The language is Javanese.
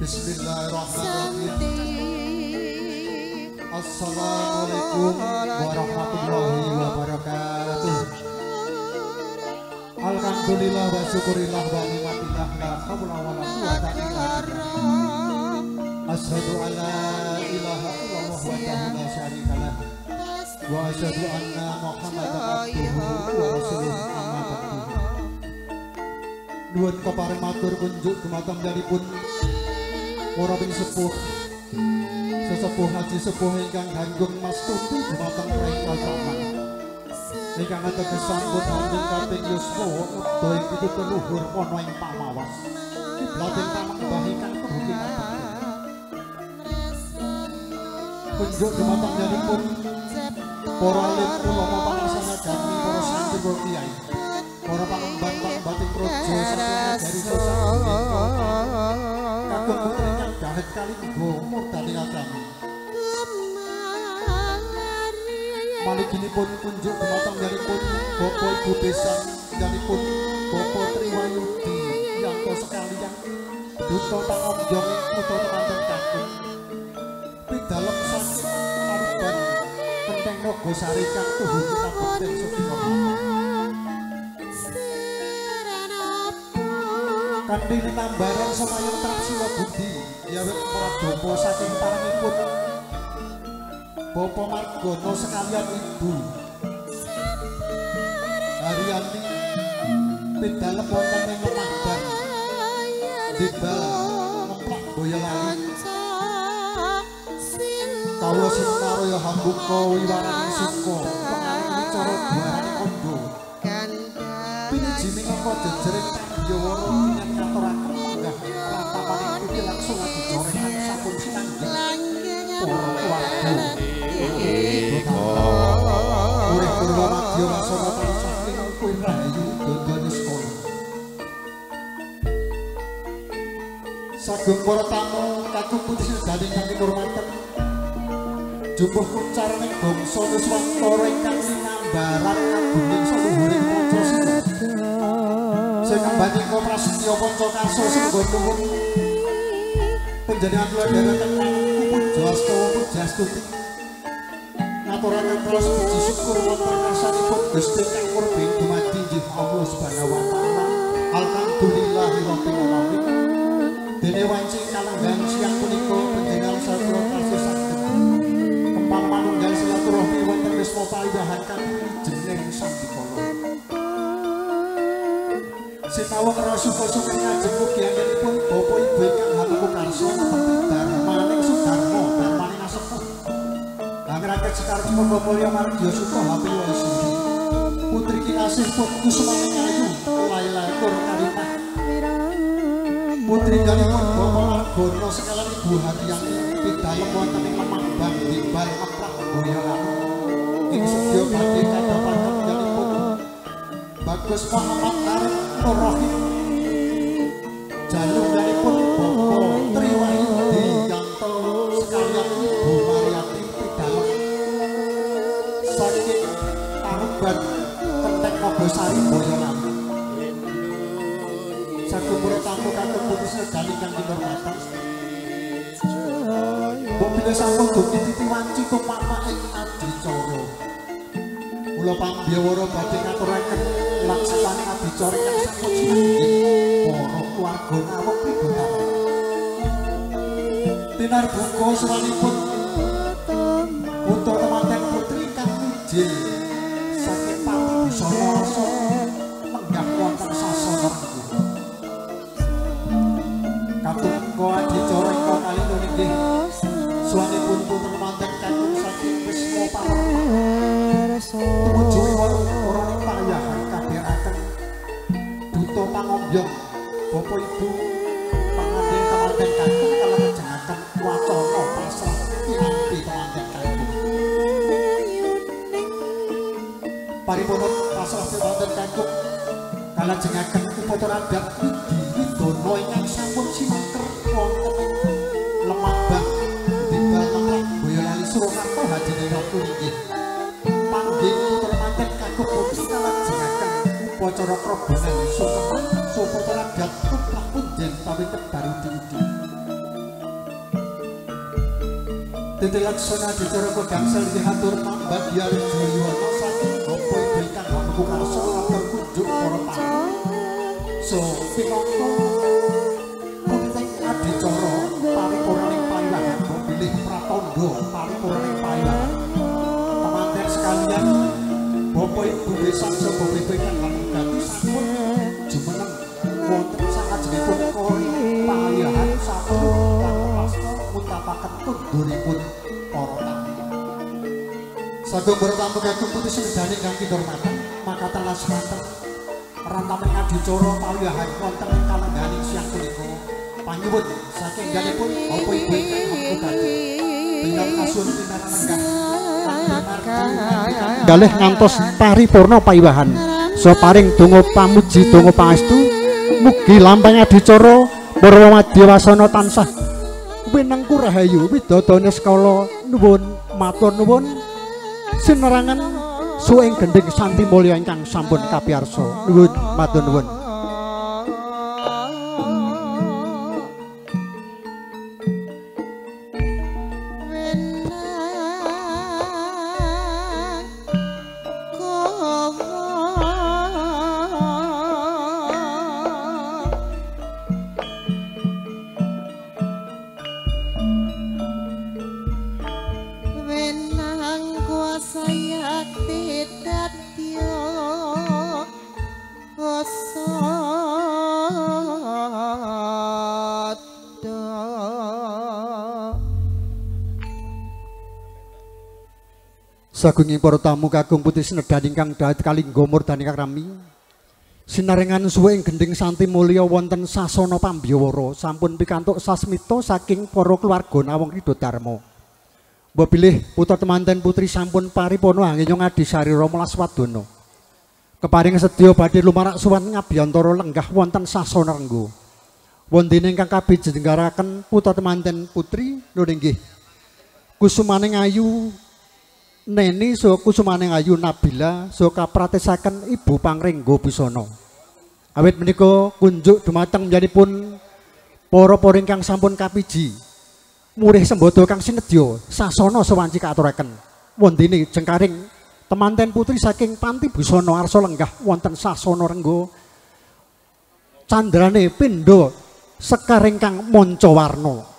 Bismillahirrahmanirrahim. Assalamualaikum warahmatullahi wabarakatuh. Alhamdulillah wa syukurillah wa ni'matillah la haula wa la quwata illa billah. Asyhadu an la ilaha illallah wahdahu la syarikalah wa asyhadu anna Muhammadan abduhu wa rasuluh amma ba'du. Nuwun kepareng matur kunjuk dumateng pun para pinisepuh sesepuh haji sepuh ingkang ganggung mastuti dumateng Rengkal Taman ingkang ateges sampun wonten kaping yuswa nedha ing pitutur luhur ana ing pamawas kiblating pamanggah ingkang tuhu kabeh. Kunjuk dumateng pun para alim ulama pangaksana jami para santri para kiai para pangemban pambating praja satya ngajari kakung putri kang dahet kalingga murdani agami. Maliginipun kunjuk dumateng pun Bapak Ibu besan pun Bapak Triwayudi yanto sekalian duta pangombyong ing kutha temanten kakung pidalem saking Taruban Kenteng Nogosari kang tuhu kitabekten Sugih. Kanthi linambaran semayang trapsila budi yawet pradapa saking parengipun Bapak Margono sekalian Ibu Haryani pidalem wonten ing Lemahban Dibal Ngemplak Boyolali. Kawula sinaraya hambuka wiwaraning suka pengaling wicara dwarane kandha piniji minangka jejering tambiyawara kinyan ngaturaken menggah pratapaning titi langsung adicara ingkang sampun sinanggih para keluarga. Urip purwa madya wasana tansah ing rahayu dada niskala. Sagung para tamu kakung putri sedaya ingkang kinurmatan jumbuh kuncaraning bangsa Nuswantara ingkang sinambaran agunging saluhuring Pancasila. Sing kembanyika prasetya panca karsa sungguh nuwun panjenengan kula dherekaken puja astawa pujastuti ngaturaken raos puji syukur wonten ngarsanipun Gusti kang murbi dumadi inggih Allah Subhanahu wa taala. Alhamdulillahirabbil alamin. Dene wanci kalenggan siang punika panjenengan sadaya tasih saged kempal manunggal silaturahmi wonten wisma pawiwahan kang jeneng sambikala. Sinawang rasuka-suka ngajeng mugi anggenipun Bapak Ibu ingkang haluku karsa nepati dharmaning sudarma dharmaning asepuh. Langraket sekar cempaka mulya margya suka hapiwa suri. Putri kinasih pun kusumaning ayu Laila Tur Karimah. Putri danipun Bapak Margono sekalian Ibu Haryani pidalem wonten ing Lemahban Dibal Ngemplak Boyolali. Ing sudya badhe kadhapaken panjenenganipun Bagus Muhammad Arif Nurrohim jalur danipun Bapak Triwayudi yanto sekalian Ibu Mariati pidalem saking Taruban Kenteng Nogosari Boyolali. Sagung para tamu kakung putri sedaya ingkang kinurmatan. Mbok bilih sampun dugi titi wanci tumapak ing adicara. Kula pambiyawara badhe ngaturaken laksananing adicara ingkang sampun sinanggih para keluarga nawung pribadi. Tinarbuka suwanipun putra temanten putri kang Ijil saking Panti Busana Arsa lenggah wonten sasana niku. Katungka adicara ingkang kalih inggih suwanipun putra manten kakung saking Wisma Pawarman. Tumuju wonten pawiwahan kadheraken duta pangombyong Bapak Ibu panganten temanten kakung kalajengaken wacana pasrah pinanti temanten kakung. Paripurna pasrah temanten kakung kalajengaken upacara adat widi widana ingkang sampun simengker wonten ing Lemabang Dibal Maklak Boyolali Surakarta Hadiningrat inggih. Panggih putra manten kakung putri kalajengaken upacara krobonan sungkeman upacara adat tumrap punjen tawi kebar udi-udi. Titi laksana adicara gangsal inggih atur pambagya reja yuwana saking Bapak Ibu ingkang hamengku karsa atur kunjuk para tamu. So pinangka puting adicara paripurnaning pawiwahan bilih pratandha paripurnaning pawiwahan. Temanten sekalian Bapak Ibu besan saha Bapak Ibu ingkang hamengku sampun jumeneng wonten salajengipun kori pawiwahan sampun kapasta mutapaken kunduripun para tamu. Sagung para tamu kakung putri sendani ingkang kinurmatan makaten lasmanten rantamen adicara pawiwahan wonten ing kalengganing siang punika panyuwun saking ganipun Bapak Ibu ingkang hamengku pinang kasuwun pinaran lenggah galih ngantos paripurna pawiwahan. So paring donga pamuji donga pangestu mugi lampahing adicara para madya wasana tansah winengku rahayu widodone skala nuwun matur nuwun sinerangan suwing gendhing santi mulya ingkang sampun kapiyarsa. Nuwun matur nuwun. Sagunging para tamu kakung putri sinedhan ingkang dahat kalingga murdani ingkang rami sinarengan suwe ing gendhing santi mulya wonten sasana pambiyawara sampun pikantuk sasmita saking para keluarga Nawang Ridho Dharma. Mbok bilih putra temanten putri sampun paripurna angenya ngadi sarira melas wadana. Keparing sedya badhe lumarak suwan ngabiyantara lenggah wonten sasana renggo. Wondene ingkang kabijenggaraken putra temanten putri lho inggih Kusumaning Ayu Neni saha Kusumaning Ayu Nabila saha kapratesaken Ibu Pangringgo Busana. Awit menika kunjuk dumateng menjanipun para-para ingkang sampun kapiji murih sembada kang sinedya sasana sawanci kaaturaken. Wondene jengkaring temanten putri saking Panti Busana Arsa lenggah wonten sasana renggo candrane pindha sekar ingkang manca warna.